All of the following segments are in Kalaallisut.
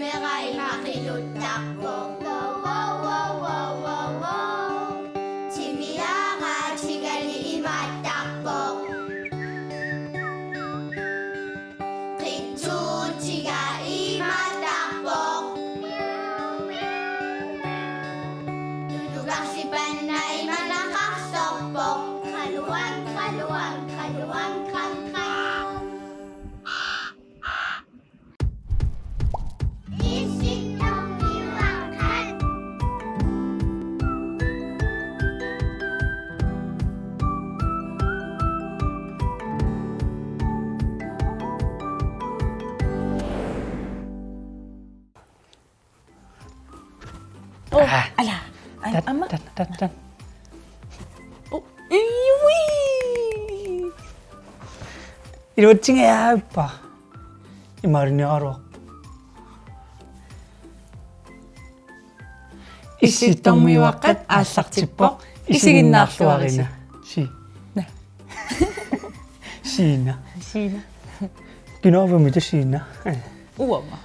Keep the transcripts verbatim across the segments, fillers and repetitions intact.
Imaattarpoq. Wow, wow, wow, wow, wow, wow. Timiaatigali imaattarpoq. Qitsuutiga imaattarpoq. Tutukarsipanna imanaqarsorpoq. Qaluan, qaluan, qaluan, qan, qan. Oh, ala. Ai, amma. Tat, tat, tat. Oh, iui. Iluatsingajaavippa. Imaariniaraluarpoq. Issittormiuaqqat aallartippoq. Isiginnaarluarisi. Si. Naa. Siina. Siina. Kinaavami ta Siina? Uanga.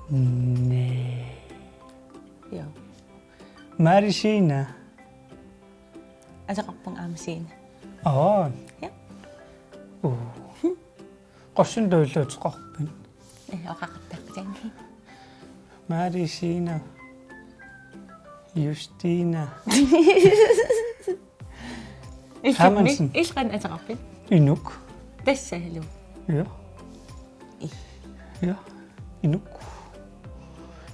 Naa. Joo. Maali Siina. Ateqarpunga aamma Siina. Oo. Ja. Uu. Qassinda illuuteqarpit? Eh, oqaqattaaqqitangi. Maali Siina. Justina. Illimmi? Hermansen. Illit qanoq ateqarpit? Inuk. Tassalu. Ja. Ih. Ja. Inuk.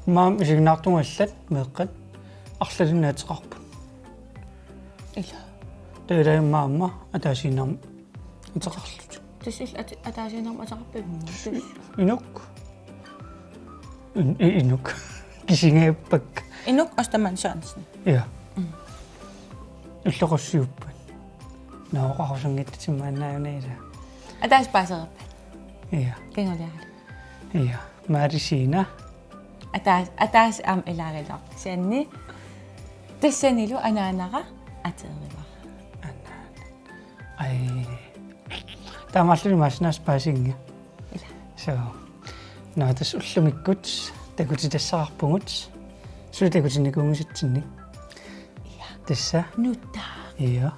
Maani isiginnaartunga allat meeqqat arlalinnik ateqarput. Ila. Taava aamma ataasiinnarmik ateqarlutik. Tassa illit at-, ataasiinnarmik ateqarpit? Inuk. In-, i-, Inuk. Kisingajappakka. Inuk Ostermann Sørensen. Ja. Mm. Illoqassiuppat. Naoqarusanngittat timaannaajuna ila. Ataaseq paasereerpat. Ja. Kingorna. Ja. Maali Siina. Ataas-, ataaseq aamma ilaagaluarpoq. Kisianni tassanilu anaanara ateerivara. Anaana. Ai. Taamaalilluni maasinaas paasinga. Ila. So. Nå, tassa ullumikkut takutitassaqarpugut. Suli takutinnikuunngisitsinnik. Ja. Tassa. Nutaaq. Ja.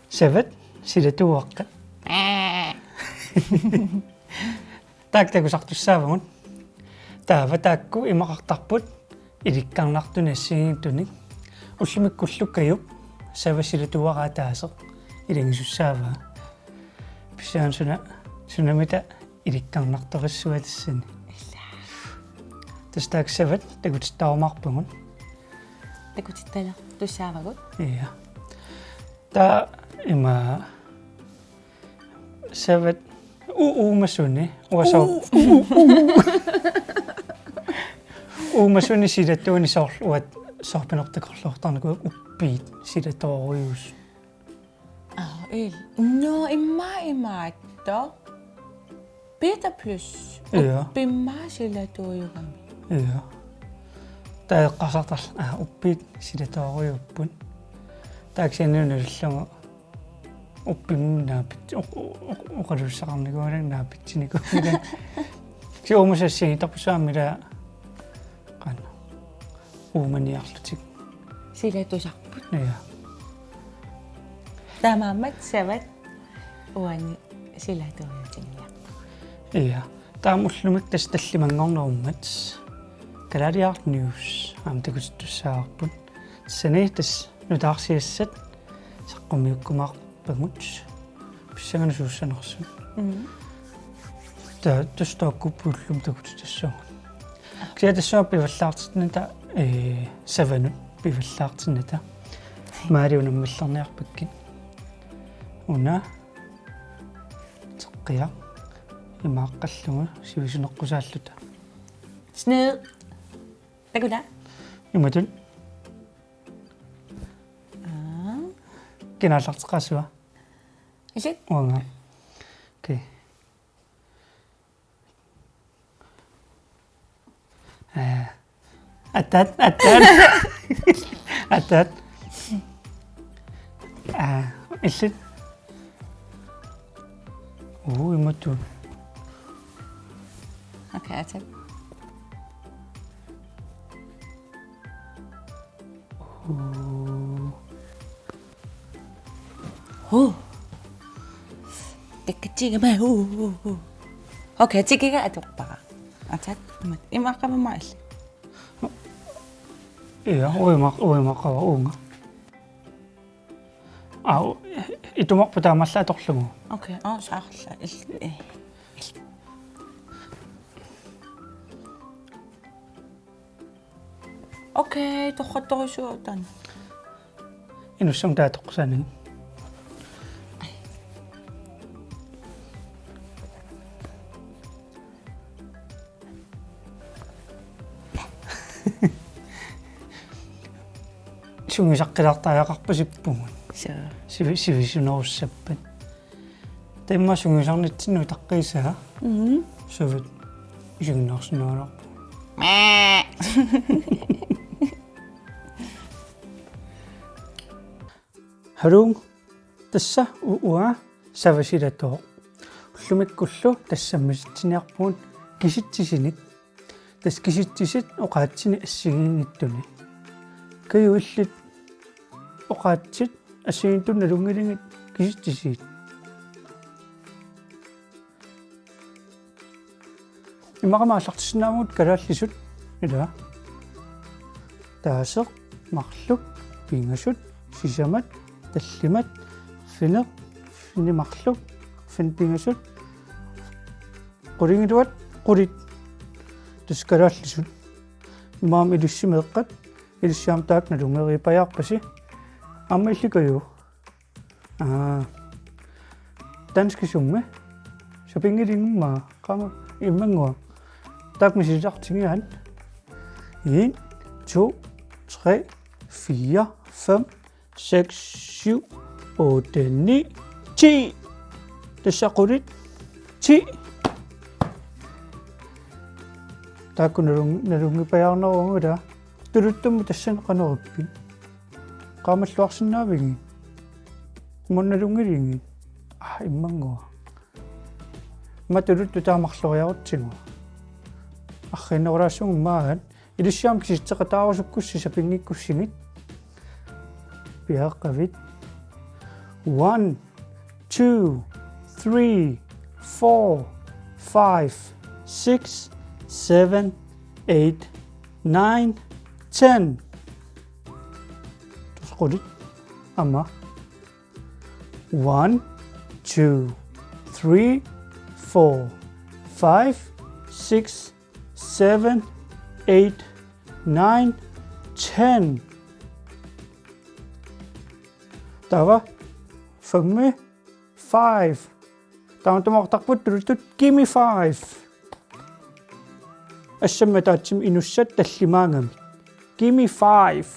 Savat silatuuaqqat. Aa. Taakku takusartussaavagut. Taava taakku imaqartarput ilikkarnartunik assigiinngitsunik. Ullumikkullu Kajup savat silatuuara ataaseq ilagisussaavaa. Pissanganaq suna, sunamita ilikkarnartorissua tassani. Tassa taakku savat takutittaarumaarpagut. Takutittalertussaavagut. Ja. Taava ima savat u-, uumasuni, uanga soor-, u-, u-, u-, uumasuni silatuunik soorlu uanga soorpinertik atorluartarnikuuakka uppiit silatoorujussuit. Aa, il-. Nå, immaqa imaattoq. Peter Plys. Ja. Uppimmaaq silatuujugami. Ja. Taava eqqarsartarlunga, aa, uppiit silatoorujuupput. Taava kisianni una illugu uppimmut naapit-, oq-, oq-, oq-, oqaluussaqarnikuugaluarlunga naapitsinikuugaluarlunga. Kisianni uumasut assigiinngitsorpassuit aamma ila qanoq uumaniarlutik. Silatusarput. Ja. Taamaammat savat uani silatuujutigiarput. Ja. Taava ullumikkut tassa tallimanngornerummat Kalaaliaraq News aamma takutittussaavarput. Tassani tassa nutaarsiassat saqqummiukkumaarpagut. Pissanganaq suussanersut. Mhm. Taava tassa taakkuupput ullumi takutitassaagut. Kisianni tassunga pivallaartinnata, ee, savanut pivallaartinnata. Maali unammillerniarpakkit. Una. Teqqiaq. Imaaqqallugu sivisuneqqusaalluta. Sned. Takuta. Imatut. Aa. Kina aallarteqqaassavat? Isit? Uanga. Okay. Ee, atat, atat. Atat. Aa, illit. Uu, imatut. Okay, atat. Uu. Huu. Tikkatsiga ma. Uu, uu, uu. Okay, tikiga atorpara. Atat, imat, imaqqamma alli. Ia, uimaq, uimaqqa uunga. Au, itumarpu taamaallaat atorlugu. Okay, aa, saarla. Il-, eh. Okay, torrattorisuutan. Inussum taatoqqusani. Sungiusaqqilaartariaqarpasippugut. Suu. Sivi-, sivisunerussappat. Taava sungiusarnitsinnut utaqqiisaa. Mhm. Suvit isiginnaarsinnaanerput. Haluu, tassa u-, uanga Savasilatoq. Ullumikkullu tassa sammisitsiniarpugut kisitsisinik. Tassa kisitsisit oqaatsinik assigiinngitsuni. Kaju, illit oqaatsit assigiinngitsut nalunngiligit kisitsisit. Imaqqamma aallartissinnaavugut kalaallisut, ilaa. Taaseq, marluk, pingasut, sisamat, tallimat, arfineq, arfineq-marluk, arfineq-pingasut, qulingiluat, qulit. Tassa kalaallisut. Imaammat ilissi meeqqat, ilissi aamma taakku nalunngeriipajaarpasi. Aamma illit, Kaju. Aa. Danskisummi. Sapinngilinngimmat. Qaammat immannguaq. Taakku misiliartigigaat. En, to, tre, fire, fem, seks, syv, otte, ni, ti. Tassa qulit. Ti. Taakku nalung-, nalunngipajaarnerugatta. Tuluttummi tassani qanoq ippit? Qaamalluarsinnaavigit? Imaluunniit nalunngiligit? Aa, immannguaq. Aamma tuluttut taava marloriarutsigu. Arriinnerulaassagummi aat. Ilissi aamma kisitseqataarusukkussi sapinngikkussigit. Piareeqqavit. One, two, three, four, five, six, seven, eight, nine, ten. Tassa qulit. Aamma. One, two, three, four, five, six, seven, eight, nine, ten. Taava femmi, five. Taamaattumik oqartarput tuluttut, "Give me five." Assammik ataatsimik inussat tallimaangamik. "Give me five."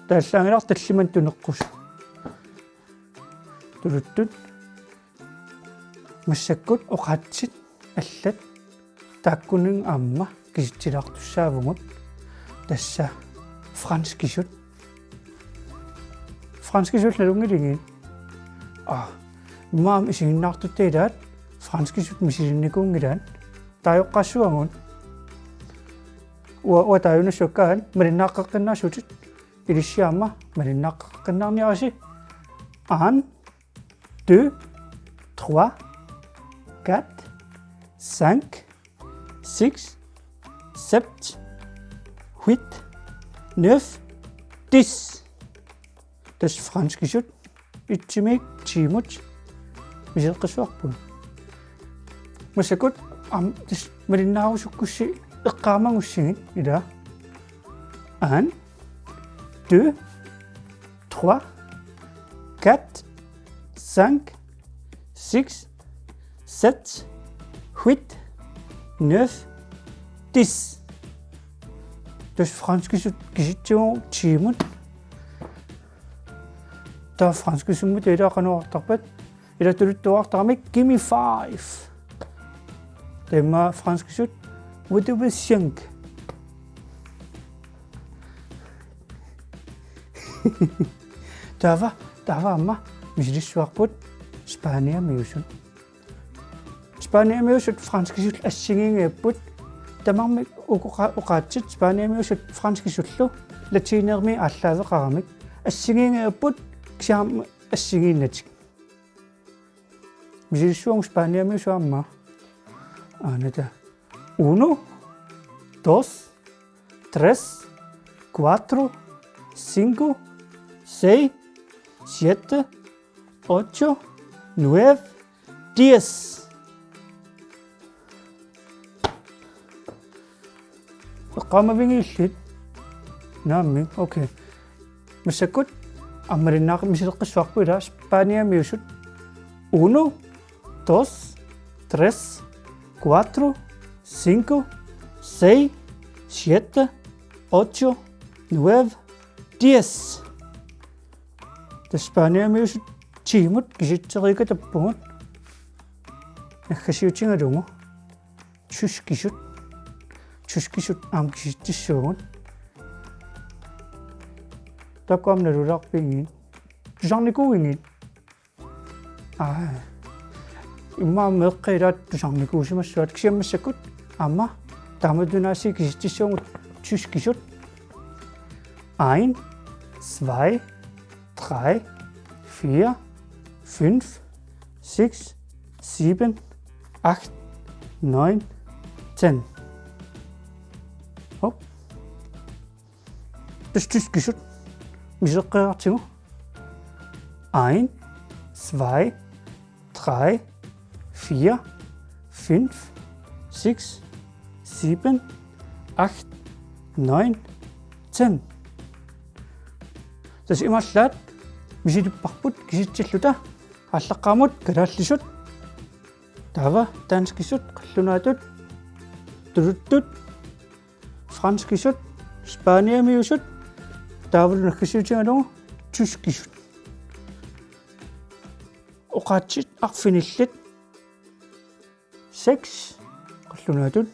Taallaanngilara tallimanut tuneqqusoq. Tuluttut. Massakkut oqaatsit allat taakkununnga aamma kisitsilaartussaavugut. Tassa franskisut. Franskisullu nalunngiligit? Aa, imaammat isiginnaartutta ilaat franskisut misilinnikuunngilaat. Taajoqqaassuagut. Ua-, uanga taajunnassakka aat, malinnaaqqeqqinnaassutit. Ilissi aamma malinnaaqqeqqinnaarniarisi. En, deux, trois, quatre, cinq, six, sept, huit, neuf, dix. Tassa franskisut etimiit tiimut misileqqissavarput. Massakkut aamma tassa malinnaarusukkussi eqqaamagussigit, ilaa. En, deux, trois, quatre, cinq, six, sept, huit, neuf, dix. Tassa franskisut kisitsigut tiimut. Taava franskisummut ilaa qanoq oqartarpat? Ilaa, tuluttut oqartaramik, "Give me five." Taava franskisut, "Voulez-vous cinq?" Taava, taava aamma misilissavarput Spaniamiusut. Spaniamiusut franskisullu assigiinngillat. Tamarmik uku oqa-, oqaatsit Spaniamiusut franskisullu latiinermi aallaaveqaramik. Assigiinngitsut kisianni assigiinnatik. Misiliissavunga Spaniamiusut aamma. Aana taava. Uno, dos, tres, cuatro, cinco, seis, siete, ocho, nueve, diez. Eqqaamavigiillit? Naamik, okay. Massakkut aamma malinnaaqimmat misileqqissavarput, ilaa, Spaniamiusut. Uno, dos, tres, cuatro, cinco, seis, siete, ocho, nueve, diez. Tassa Spaniamiusut tiimut kisitseriikatappugut. Naggasiutigalugu. Tyskisut. Tyskisut aamma kisitsissuugut. Taakku aamma nalulaarpigit. Tusarnikuuigit? Aa. Immaqa meeqqat ilaat tusarnikuusimassavat, kisianni massakkut aamma taamatut aasiit kisitsissuugut tyskisut. Ein, zwei, drei, vier, fünf, sechs, sieben, acht, neun, zehn. Hop. Tassa tyskisut. Misileqqeriartigu. Ein, zwei, drei, vier, fünf, sechs, sieben, acht, neun, zehn. Tassa imaallaat misilipparput kisitsilluta. Aallaqqaammut kalaallisut. Taava danskisut, qallunaatut, tuluttut, franskisut, Spaniamiusut, taavalu naggasiutigalugu tyskisut. Oqaatsit arfinillit. Seks, qallunaatut,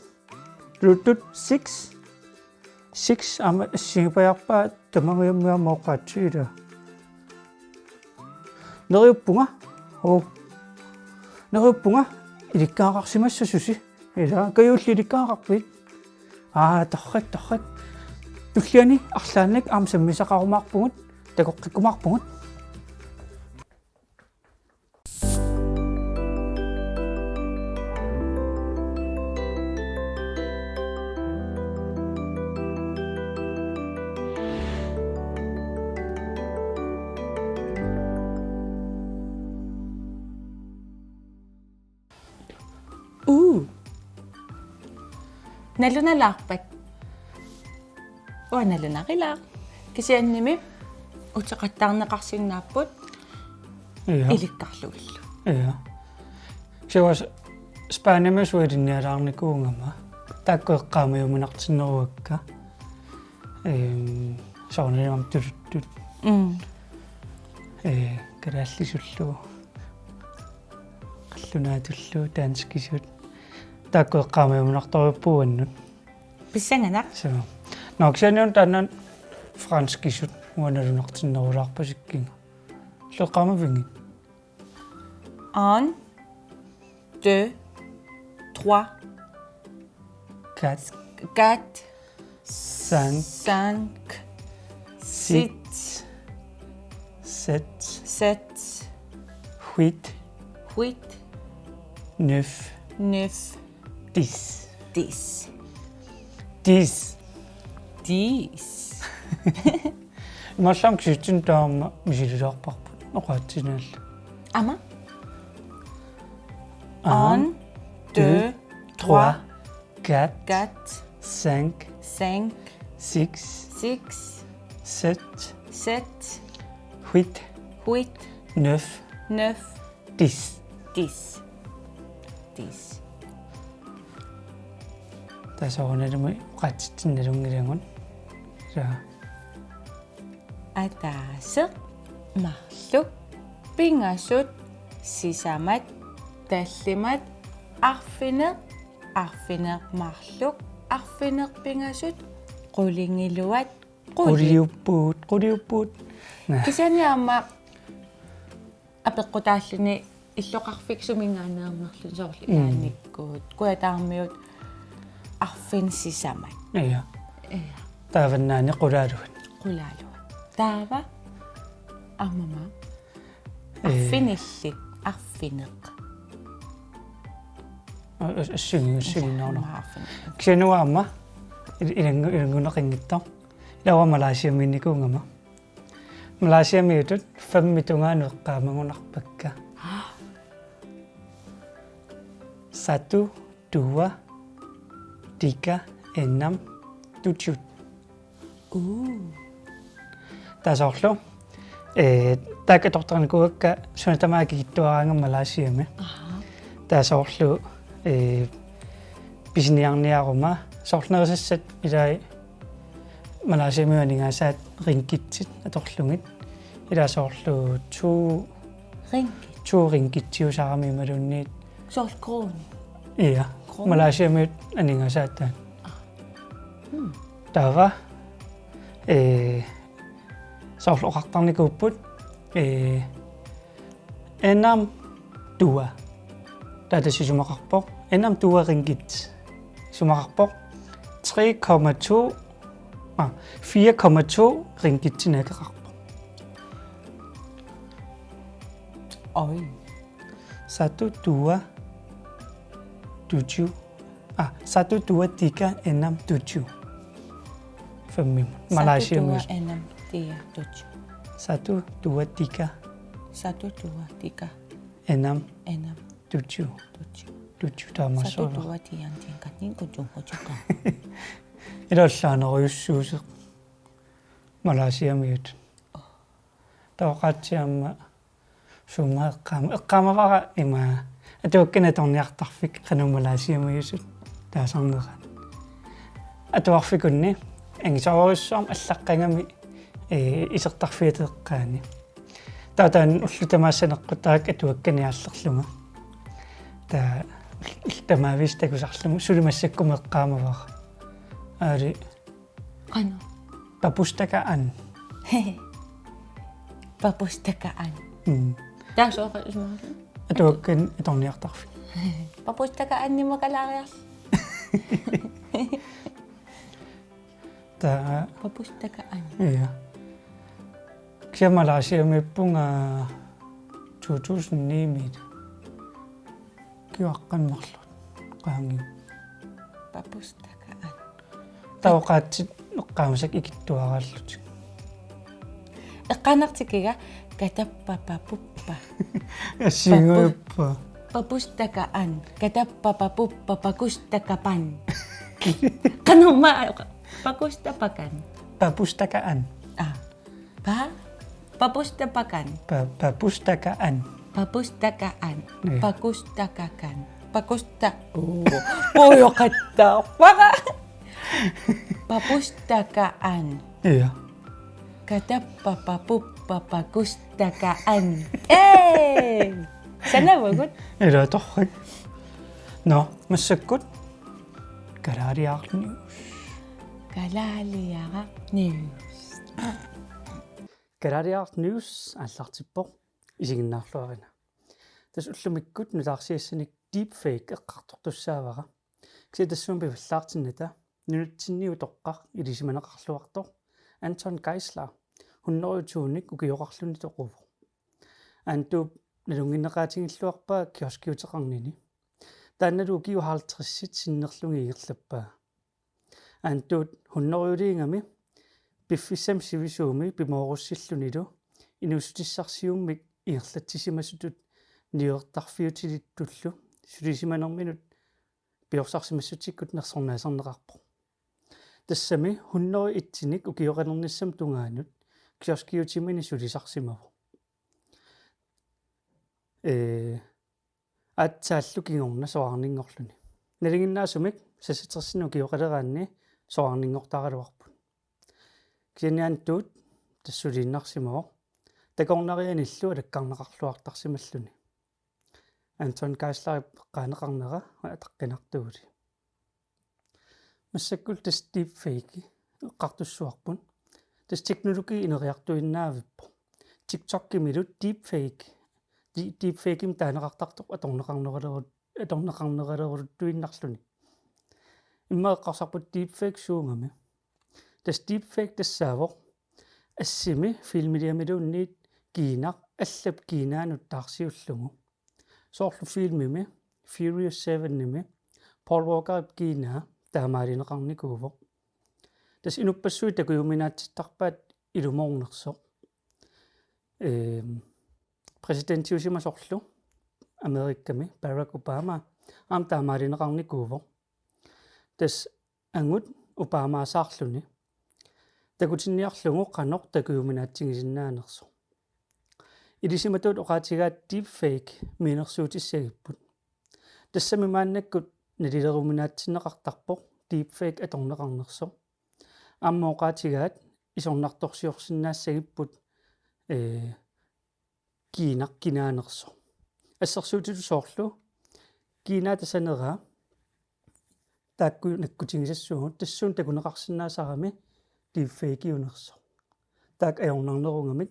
tuluttut, seks. Seks aamma assigipajaarpaa, tamangajammik aamma oqaatsit, ilaa. Neriuppunga. Oo. Neriuppunga. Ilikkagaqarsimassasusi. Ilaa, Kajuulli ilikkagaqarpit? Aa, torrak, torrak. Tulliani arlaannik aamma sammisaqarumaarpugut, takoqqikkumaarpugut. Uu. Nalunalaarpat? Uanga nalunarilaaq. Kisiannimi uteqattaarneqarsinnaapput. Ja. Ilikkarlugillu. Ja. Siuas Spaniamiusut ilinnialaarnikuugama. Taakku eqqaamajuminartinneruakka. Ehm, soorunami tuluttut. Mm. Eh, kalaallisullu. Qallunaatullu danskisut. Taakku eqqaamajuminartorujuupput uannut. Pissanganaq. Suu. Nå, kisianni una taanna franskisut uanga nalunartinnerulaarpasikkiga. Eqqaamavigit? Un, deux, trois. Quatre. Quatre. Cinq. Cinq. Six. Six. Sept. Sept. Huit. Huit. Neuf. Neuf. Dix. Dix. Dix. Dix. Imaallaat kisitsineq taama misililaarparput. Oqaatsinaallu. Aamma? Un, deux, trois, quatre, cinq, cinq, six, six, sept, sept, huit, huit, neuf, neuf, dix. Dix. Dix. Taava soorunalimi oqaatsitsinnalunngilagut. Suu. Ataaseq, marluk, pingasut, sisamat, tallimat, arfineq, arfineq-marluk, arfineq-pingasut, qulingiluat, quli-, quliupput, quliupput. Naa. Kisianni aamma apeqqutaalluni illoqarfik suminngaanneernerluni, soorlu, mm, ilaannikkut, kujataarmiut, arfineq-sisamat. Ja. Ja. Taavannaani qulaaluit. qulaaluat. Taava aamma. Ee. Arfinillit, arfineq. A-, as-, assigi-, assigiinnaaruna. Aamma arfineq. Kisianni uanga aamma il-, ilanngu-, ilanngunneqanngitsoq. Ilaa uanga Malaysiamiinnikuugama. Malaysiamiutut fem-ip tungaanut eqqaamagunarpakka. Satu, dua, tiga, enam, tujuh. Uu. Taava soorlu, ee, taakku atortarnikuuakka suna tamaat kikittuaraangama Malaysiami. Aha. Taava soorlu, ee, pisiniarniaruma, soorlu nerisassat ilai Malaysiamiut aningaasaat ringgitsit atorlugit. Ilaa soorlu to Ringgit. To ringgitsiusarami imaluunniit. Soorlu krooni. Ia. Krooni. Malaysiamiut aningaasaat taanna. Ah. Hmm. Taava, ee, soorlu oqartarnikuupput, ee, enam dua. Taava tassa isumaqarpoq. Enam dua ringgit. Isumaqarpoq. Tre komma to, ah, fire komma to ringgitsinik akeqarpoq. Oj. Satu, dua, tujuh. Ah, satu, dua, tiga, enam, tujuh. Fem-imut. Satu, Malaysiamiut. Dua, enam, tiga, tujuh. Satu, dua, tiga. Satu, dua, tiga. Enam. Enam. Tujuh. Tujuh. Tujuh taamaassuunga. Satu, dua, tiga, tiga, tiga, tujuh, tujuh. Ilaa allaanerujussuuseq. Malaysiamiut. Taava oqaatsit aamma suummat eqqaama-, eqqaamavara ima atuakkanik atorniartarfik qanoq Malaysiamiusut taasarnerat. Atuarfikunni angisoorujussuarmik allaqqagami, ee, isertarfiata eqqaani. Taava taanna ullut tamaasa neqquttarakku atuakkanik aallerlunga. Taava ullut tamaavisa takusarlunga suli massakkumut eqqaamavara. Aali Qanoq? Papustakaan. Papustakaan. Mm. Taava soorlu isumaqarluni? Atuakkanik atorniartarfik. Papustakaan nimakalaariarl. Taava. Papustakaan. Ia. Kisianni Malaysiamiippunga to tusind ni-miit. Kiaqqan marluk. Qaangiu. Papustakaan. Taava oqaatsit eqqaamasakka ikittuaraallutik. Eqqaanartikkikka katappa papuppa. Assigiinngiuppa. Papustakaan. Katappa papuppa pakustakaan. Qanormaa pakustakaan. Papustakaan. Ah. Pa-, papustakaan. Pa-, papustakaan. Papustakaan. Ia. Pakustakaan. Pakusta-, oo. Puujoqattaarpara. Papustakaan. Ia. Katappa papuppa pakustakaan. Ee! Sanavugut. Ilaa torrak. Nå, massakkut. Kalaaliaraq News. Kalaaliaraq News. Kalaaliaraq News aallartippoq, isiginnaarluarina. Tassa ullumikkut nutaarsiassanik deepfake eqqartortussaavara. Kisianni tassuuna pivallaartinnata nunatsinni utoqqaq ilisimaneqarluartoq Anton Geisler hundrede tusind-nik ukioqarluni toquvoq. Antuup nalunnginneqaatigilluarpaa kioskiuteqarnini. Taannalu ukiut halvtredsit sinnerlugit ingerlappaa. Antuut hundrede-liigami piffissami sivisuumi pimoorussillunilu inuussutissarsiummik ingerlatsisimasutut niuertarfiutilittullu sulisimanerminut piorsarsimassutsikkut nersornaaserneqarpoq. Tassami hundrede-et-inik ukioqalernissamut tungaanut kioskiutimini sulisarsimavoq. Ee, aatsaallu kingorna soraarninngorluni. Nalinginnaasumik seksogtresinik ukioqaleraanni soraarninngortaraluarput. Kisianni Antuut tassa suliinnarsimavoq. Takornarianillu alakkarneqarluartarsimalluni. Anton Geislerip eqqaaneqarnera ataqqinartuguli. Massakkut tassa deepfake eqqartussavarput. Tassa teknologi ineriartuinnaavippoq. TikTokimilu deepfake. Di-, deepfakemik taaneqartartoq atorneqarneraleru-, atorneqarneralerutuinnarluni. Immaqa eqqarsarput deepfake suugami. Tassa deepfake tassaavoq assimi filmiliamiluunniit kiinaq allap kiinaanut taarsiullugu. Soorlu filmimi Furious Seven-imi Paul Walkerip kiinaa taamaalineqarnikuuvoq. Tassa inuppassuit takujuminaatsittarpaat ilumoornersoq. Ehm, præsidentiusimasorlu Amerikami Barack Obama aamma taamaalineqarnikuuvoq. Tassa angut Obamaasaarluni takutinniarlugu qanoq takujuminaatsigisinnaanersoq. Ilisimatuut oqaatigaat deepfake mianersuutissagipput. Tassami maannakkut nalileruminaatsinneqartarpoq deepfake atorneqarnersoq. Aamma oqaatigaat isornartorsiorsinnaassagipput, ee, kiinaq kinaanersoq. Assersuutitut soorlu kiinaa tasaneraa taakku nakkutigisassuugut, tassuuna takuneqarsinnaasarami deepfakeunersoq. Taakku ajornarnerugamik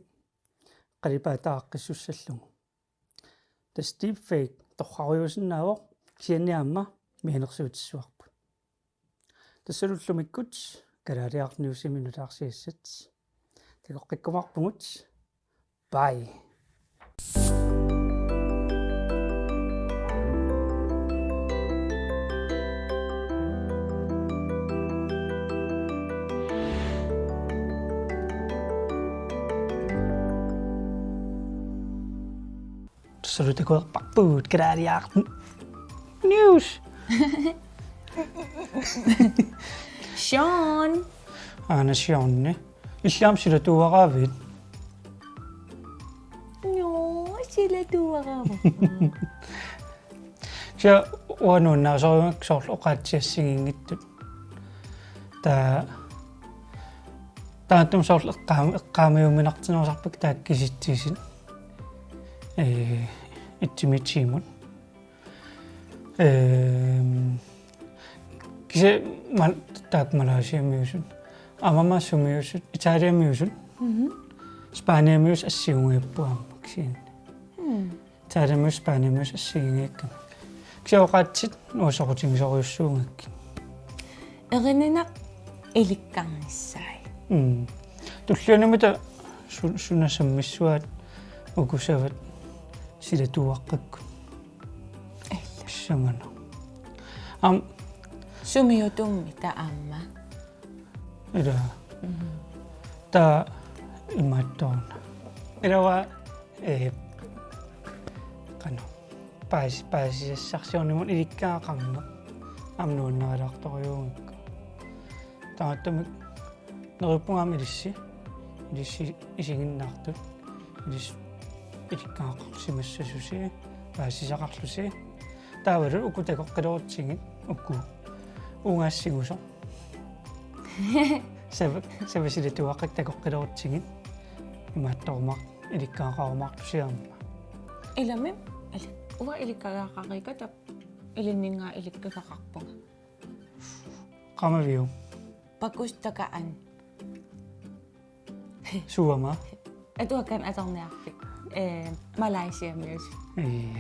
qalipaataaqqissussallugu. Tassa deepfake torrarujuusinnaavoq, kisianni aamma mianersuutissavarput. Tassalu ullumikkut Kalaaliaraq Newsimi nutaarsiassat. Takoqqikkumaarpugut. Bye. Tassalu takuarput Kalaaliaraq News. Sean. Aana Seanni. Illit aamma silatuaraavit? Joo, silatuaraavara. Kisianni uanga nuannarisorujussuuara soorlu oqaatsiassigiinngitsut. Taava taanna soorlu eqqaam-, eqqaamajuminartinnerusarpakka taakku kisitsisit. Ee, itsimiitsiimut. Ehm, kisianni mal-, taakku Malaysiamiusut. Aamma sumiusut, Italiamiusut. Mhm. Spaniamiusut assigugipput aamma kisianni. Hmm. Italiamiusut, Spaniamiusut assigiinngikkamik. Kisianni oqaatsit uanga soqutigisorujussuugakkit. Erininaq ilikkarnissaat. Mm. Tullianumita su-, suna sammissuaat ukusavat silatuaqqakkut. Ella. Pissanganaq. Aamma. Sumiutummi taava aamma? Ila. Mhm. Taava imaattoq una. Ila uanga, ee, qanoq. Paas-, paasisassarsiornermut ilikkagaqarneq. Aamma nuannarilaartorujuugakku. Taamaattumik neriuppunga aamma ilissi. Ilissi isiginnaartut. Ilissi ilikkagaqarsimassasusi. Paasisaqarlusi. Taavalu uku takoqqilerutsigit. Uku. Uunga assigusoq. Sava-, sava silatuaqqat takoqqilerutsigit. Imaattorumaar-, ilikkagaqarumaartusi aamma. Ilami, ili-, uanga ilikkagaqarikata ilinninnga ilikkagaqarpunga. Qaamaviuk? Pakus takaan. Suama? Atuakkanik atorniarfik. Ee, Malaysiamiusut.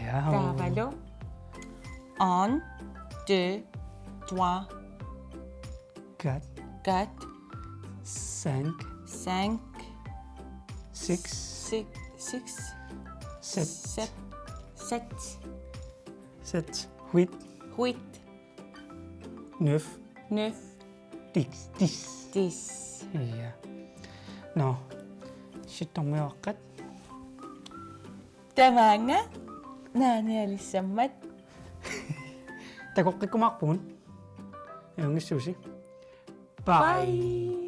Ja. Taavalu. Un, deux, trois, quatre, quatre, cinq, cinq, six, six, six, sept, sept, sept, sept, huit, huit, neuf, neuf, dix, dix. Dix. Ja. Nå. Sittormiuaqqat. Tamaanga naanialissammat. Takoqqikkumaarpugut. Ajunngitsuusi. Bye. Bye.